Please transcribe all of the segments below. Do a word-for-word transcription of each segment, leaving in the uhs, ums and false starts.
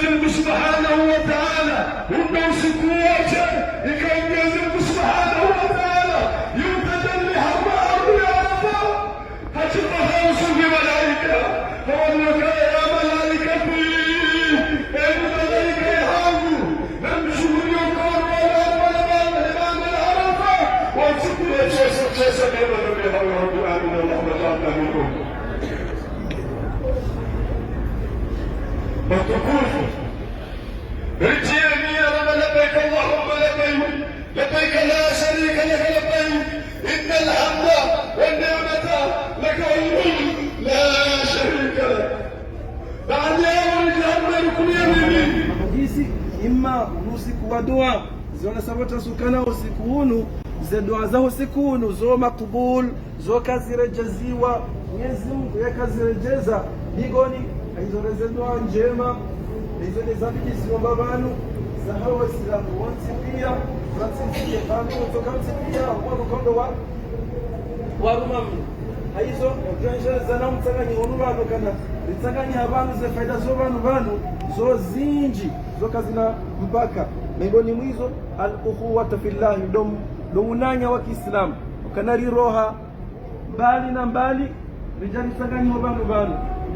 Mwenyezi Mungu Subhanahu wa Ta'ala, unda usiku wontsi, ika Mwenyezi Mungu Subhanahu wa Ta'ala, yutajalli harumwa ardhu ya Arafa, hatsipara usufi malaika, hawambia ukaya ya malaika, enyi malaika yahangu, namshuhudiye ukaya wala wala wala wala Arafa, wa usiku wontsi, wontsi, wontsi, neema na mehao ya Rabbi, amin, Allahumma taqabbal minkum. Watukufu. Ridjieni ya Rabbi, لبيك اللهم لبيك، لبيك لا شريك لك لبيك، إن الحمد والنعمة لك والملك لا شريك لك. Baada ya hawo ridjieni ya Rabbi, rukuni ya mimi. Hadisi, imma, usiku wa dua, zionesa pvo tasukana usiku unu, ze dua za usiku unu, zo makubul, zo kaziredjeziwa, Mwenyezi Mungu yakaziredjeza mbinguni, hayizo reze dua ndjema, hayizo nde zabidi ziomba pvanu, zaha Waislamu wontsi piya, pvantsi ndziye pvanu, wontsi piya, wa mkondo wa, wa rumamni. Hayizo, ridjwendjeleza na mtsanganyiho unu pvanu kana, ritsanganyiha pvanu ze fayida zo pvanu pvanu, zo zindji, zo kazina mpaka. Mbinguni mwizo, al-ukhuwatu fillah, ndo, ndo unanya wa Kiislamu. Ukana riroha, mbali na mbali, ridja ritsanganyiho pvanu pvanu.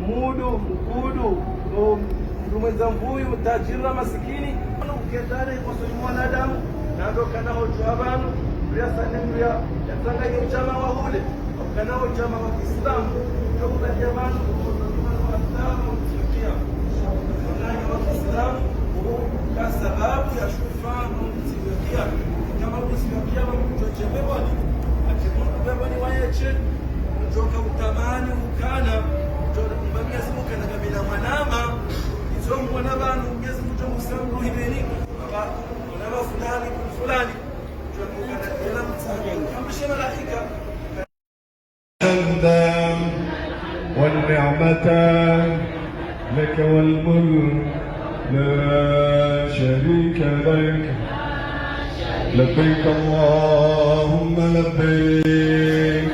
Mudu, mkudu, o, mndru mwendza mvuyu, tajiri na masikini. Pvanu uketare koso ni mwanadamu, na ndo kana hudjuwa pvanu, mndru ya sani mndru ya, ya tsanganye udjama wa hule, ukana udjama wa Kiislamu, ya kubaliya pvanu, koso ni mwana wa Islamu, mtikia. Udjama wa Kiislamu, uka sababu ya shu- Fa, no usiku wa kiyama. Kama usiku wa kiyama mndru yadje peponi, yadje mndru peponi wayeshe, mndru ka utamani ukana, mndru mbami yazimuka na kamina mwanama, izo mwana pvanu, Mwenyezi Mungu usamruhi beni, baba, mwanama fulani, fulani, mndru ukana kila mtsaha, kamshe malaika. الحمد والنعمة لك والملك لا شريك لك. لبيك اللهم لبيك.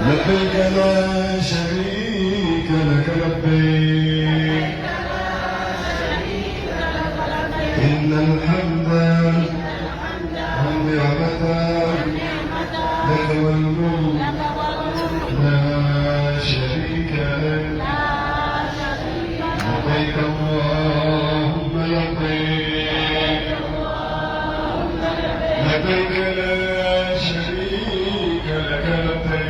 لبيك لا شريك لك لبيك. إن الحمد والنعمة لك والملك لا شريك لك. لبيك اللهم لبيك. لبيك لا شريك لك لبيك.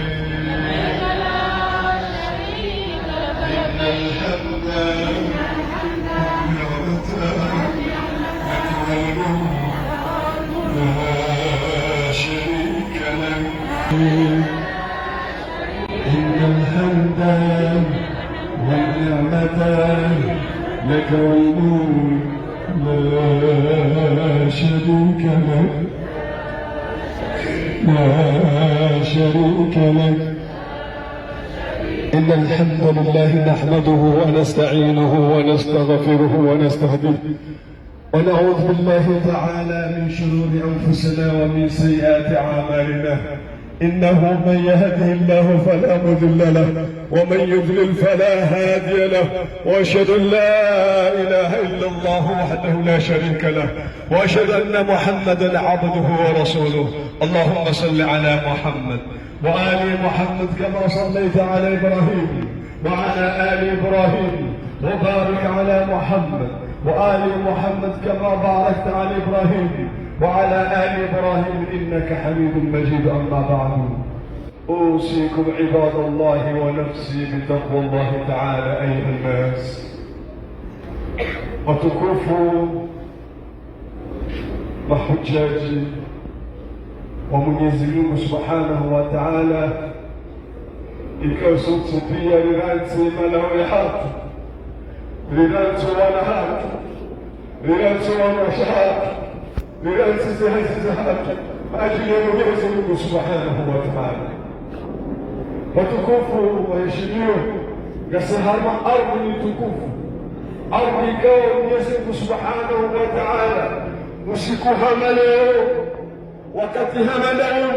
إن الحمد والنعمة لك والملك لا شريك لك. إن الحمد والنعمة لك والملك لا شريك لك. لا شريك لك. إن الحمد لله نحمده ونستعينه ونستغفره ونستهديه، ونعوذ بالله تعالى من شرور أنفسنا ومن سيئات أعمالنا. إنه من يهده الله فلا مضل له، ومن يضلل فلا هادي له، وأشهد أن لا إله إلا الله وحده لا شريك له، وأشهد أن محمدا عبده ورسوله. اللهم صل على محمد وآل محمد كما صليت على إبراهيم وعلى آل إبراهيم، وبارك على محمد وآل محمد كما باركت على إبراهيم وعلى آل إبراهيم إنك حميد مجيد. أما بعد، أوصيكم عباد الله ونفسي بتقوى الله تعالى أيها الناس. Watukufu, mahujaji wa Mwenyezi Mungu Subhanahu wa Ta'ala, ikao sontsi piya rirantsi malaho yahatru, rirantsi wana hatru, rirantsi wanawashe hatru, rirantsi ze hazi zahatru, ha ajili ya Mwenyezi Mungu Subhanahu wa Ta'ala. Watukufu waheshimiwa, ngasi harumwa ardhwi tukufu, ardhwi ikao Mwenyezi Mungu Subhanahu wa Ta'ala, usiku hama leo, wakati hama leo,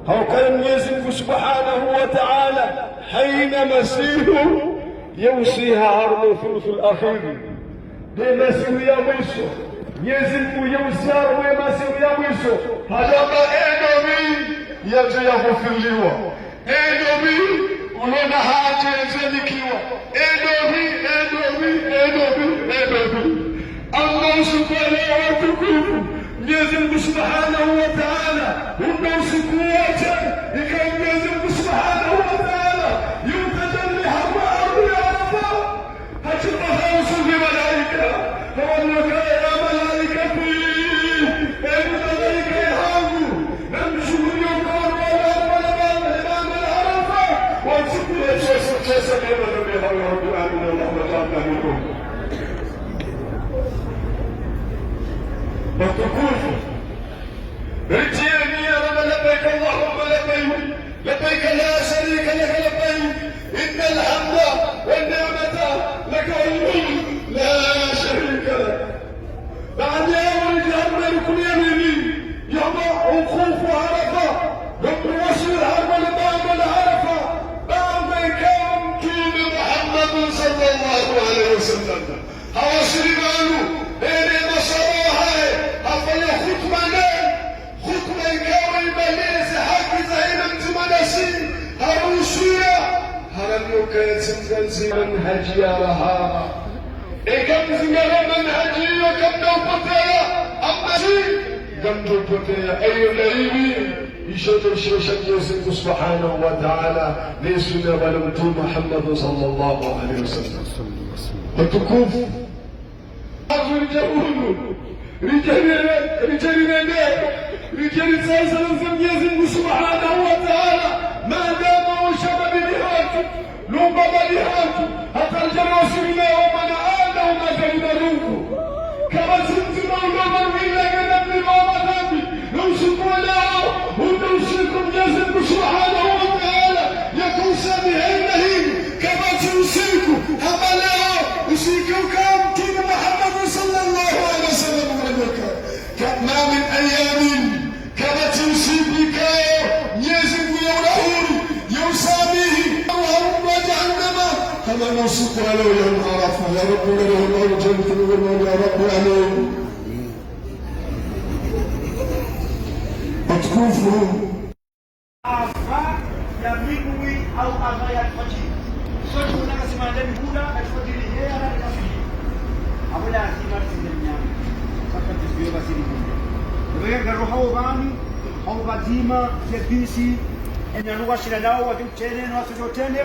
hauka Mwenyezi Mungu Subhanahu wa Ta'ala hayina masihu yawusiha harumwa thuluthul akhir. Nde masihu ya mwiso, Mnyezi Mngu yeusiya harumwa ye masihu ya mwiso, hadjamba e ndopvi yadjo yahufiriliwa. E ndopvi ulona hadja yadjo yanikiwa. E ndopvi, e ndopvi, e ndopvi, e ndopvi. Amma usiku wa leo watukufu, Mnyezi Mngu Subhanahu wa Ta'ala, umbe usiku wontsi, ikao Mnyezi Mngu Subhanahu wa Ta'ala, yutajalli harumwa ardhu ya Arafa. Hatibu hausu ni malaika, hawambia ya malaika, enyi malaika yangu, namshuhudie ukao wala, wala, wala, wala, wala, Arafa, wamshukuru Yesu, Yesu, Yesu, neema na mema ya Rabbi, amin, Allahumma taqabbal minkum. Watukufu. Ritiyeni ya Rabbi, labbaik Allahumma labbaik, labbaik la sharika lak labbaik, innal hamda wan ni'mata lak wal mulk la sharika lak. Baanda ya mawlidi harumwa rukuni ya mili, yaumu wukufu Arafa, yaumu waswili harumwa le banga la Arafa, banga ikao Mtrume Muhammad sallallahu alaihi wasallam hawaswili pvanu, ene maswahaba hahe, hafanya khutba nde, khutba ikao ibaeleza haki za hayina mdzima ndasi, haruhusiya, harambiya ukaya tsi mdzima manhaji ya raha. Eka mdzima manhaji iyo kamna upoteya, amma si, kamna upoteya, ayo ndaivi, isho ndo shio sha Mnyezi Mngu Subhanahu wa Ta'ala, ne sunna ya Bwana Mtrume Muhammad sallallahu alaihi wasallam. Watukufu, azu ridje hunu, ridje rire-, ridje rirende, ridje ritsahe sala za Mnyezi Mngu Subhanahu wa Ta'ala, maadama wo shababi hatru, no mbaba hatru, hata ridje riwaswili leo mana anda umaza ina rungu. Kapvatsi mdzima ulo pvanu ila ngena mlima wa madhambi, no usiku wa leo, undo usiku Mnyezi Mngu Subhanahu wa Ta'ala, yakusamehe ina hini, kapvatsi usiku, hama leo, usiku ukao Mtrume Muhammad sallallahu alaihi wasallam alioka. Ka-, ma min ayamin, kapvatsi usiku ikao Mnyezi Mngu yaulahuri, yausamihi, harumwa jahannama, hama no usiku wa leo yaumu Arafa. Ya Rabbi, ya Rabbi, ya Rabbi, ya Rabbi, amin. Watukufu. Ava ya minuit au ava ya alfajiri. Sontsi wuna kasi mandani hula, alfajiri he, ala alfajiri. Avo lazima tsinze mnyama. Saka tusiyo basiri hula. Ebe ngaro hao pvanu, hao pvadzima, ze bisi, enya nuwa shila nao, wadjo tene, no wasudjo tene,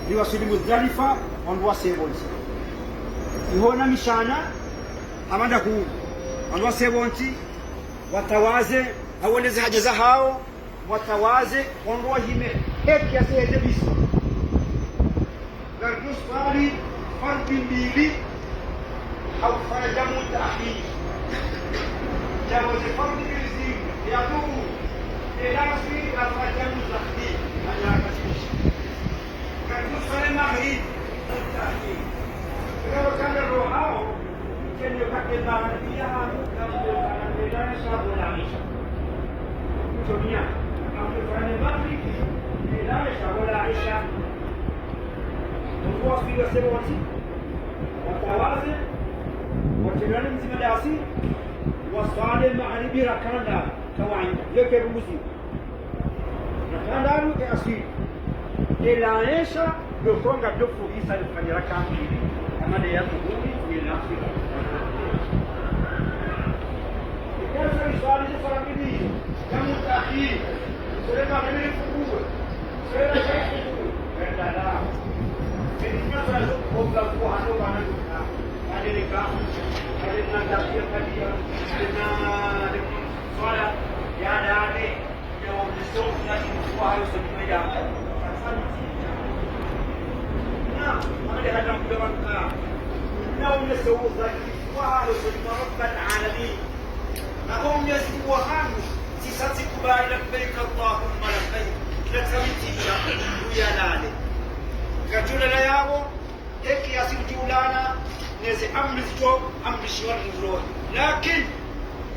riwaswili Muzdalifa, wandru wase pvontsi. Ihona mishana, amanda hu, wandru wase pvontsi, watawaze, hawoneze haja zahao, watawaze, wandru wahime, eki ya seheze bisi. Ngardjo swali, fardhi mbili, hau fanya jamu taakhir. Jamu ze fardhi mbili zinu, ya ndugu, ela swali, hau fanya jamu taakhir, hanya katishi. Ngardjo swali maghrib, jamu taakhir. Ngardjo kanda rohao, watawaze, watenane mdzima ndasi, waswali magharibi rakanda kawaida, yeke rumbuzi. Rakanda anu e aswili. Ela esha, ndo konga ndo furisa lifanye raka mbili. Kama nde ya dhuhuri, ye nafila. Ikasa iswali ze fardhi mbili, jamu taakhir. Sele magharibi lifunguwe. Sele isha ifunguwe. Wenda la. Kedi kasa zo konga kuwa hano wana kuka. Kadi ni kafu. Kadi na taakhir, kadi ya. Kadi na swala ya nane. Naho Mnyezi Mngu wahangu, sisa tsikubali, labbaik Allahumma labbaik, na tsamitiya, uyalale. Kadjulala yawo, eki yasi udjulala, neze amri zidjo amrishiwa ni rohe. Lakini,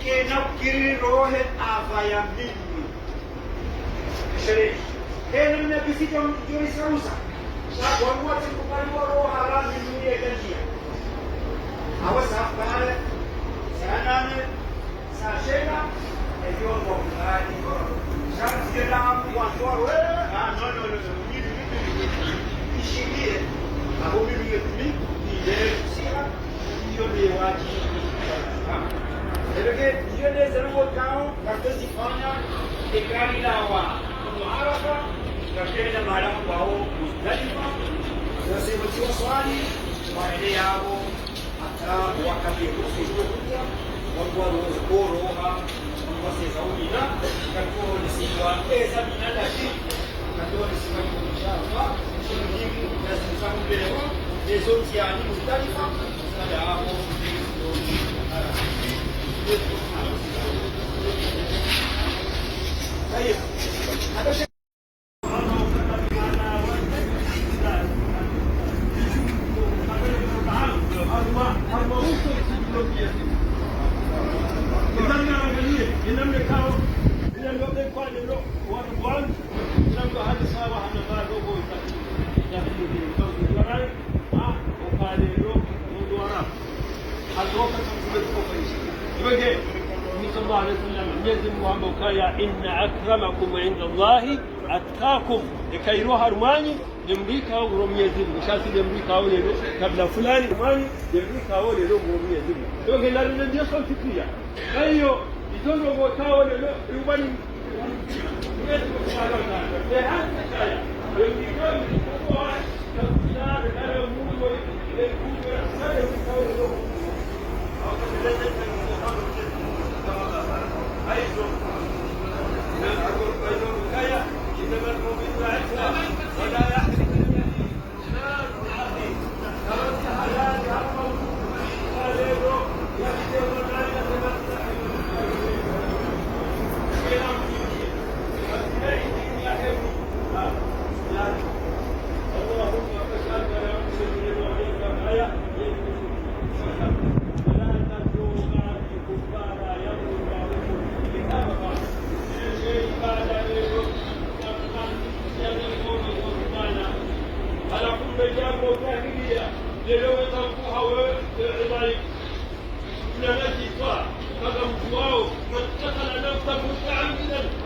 kena ukiri rohe ava ya minwi. Shere. Kena mna bisi djo, djo isausa. Sha wanu watsi kubali wa roho haramu minwi ye gandia. Awe saa kane, saa nane, saa shenda, eyo ngo mkali. Sha mfike na mwanzo wa we, ah, no, no, no, no, mimi, mimi, mimi, mimi. Ishikiye, abo mimi, mimi, mimi, mimi, mimi, iyo nde wajibu. Eleke, iyo nde zero kao, katozifanya, ekali lawa, mu Arafa, kakenda mahala kwao, Muzdalifa, nasema tiwa swali, waende yao, hata wakati ya kusi, wangwa roho, roha, wangwa seza umina, katuwa nisiwa, eza mina lashi, Mwenyezi Mungu hamba ukaya, إن أكرمكم عند الله أتقاكم. Eka ilo harumwa nyi, nde mrikao nguro Mwenyezi Mungu, sha tsi nde mrikao leo kabila fulani, mwanyi, nde mrikao leo nguro Mwenyezi Mungu. Iyo nge narende ndiyo sauti pia. Na iyo, izo ndo ngotao leo, iubani Mwenyezi Mungu Subhanahu wa Ta'ala. Nde haki kaya, nde mrikao, nde mrikao,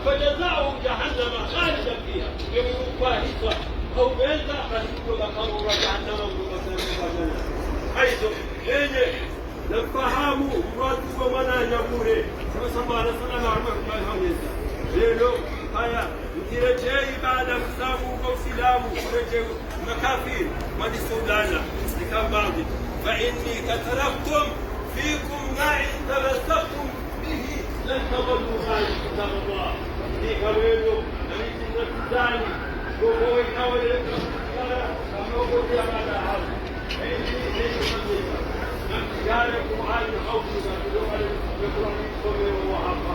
فجزاؤه جهنم خالدا فيها. Yemkwahiswa, hau beza, basi kutoka kaburwa jahannama, kutoka kaburwa jahannama. Haizo, enyi, namfahamu, mrwatu wa mwananya bure. Sema sambara sana na arma kubali haweza. Leo, haya, mtireje ibada, msabu, kwa usilamu, mtireje makafiri, mwadisudana, nikambambi. فإني قد تركت فيكم ما إن تمسكتم به لن تضلوا بعدي كتاب الله. Ika wenu, na mimi natizani, kwa kwa ikawa ile kafara, kama kwa ya baada hapo. Hii ni, hii ni kabisa. Na mtizani Qur'ani hau kuna, kuna Qur'ani kwa wahapa.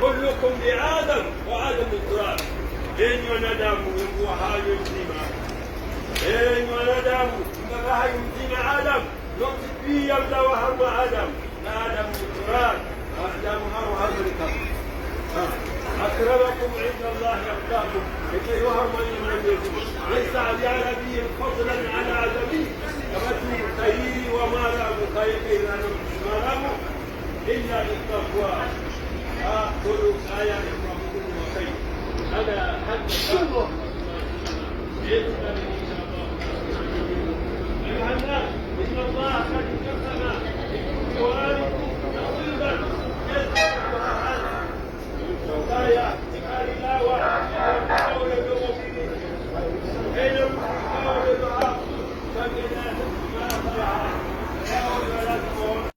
كلكم لآدم وآدم من تراب. Enyi wanadamu, Mungu wahanyu mdzima. Enyi wanadamu, Mungu wahanyu mdzima Adam. Nonsi piya mdawa harumwa Adam, na Adam ni turab, Adam haru harumwa likabu. Ha. أكرمكم عند الله أتقاكم. Eka yo harumwa nyi mna Mwenyezi Mungu. ليس بعربي فضلا على عجمي. Kama tu kayiri wa Mwarabu, kaye kayiri na Mwarabu. إلا بالتقوى. Ha, kulu kaya ni kwa Mungu wa kheri. Hada, hada. أيها الناس، إن الله قد قسم لكل واحد نصيبا.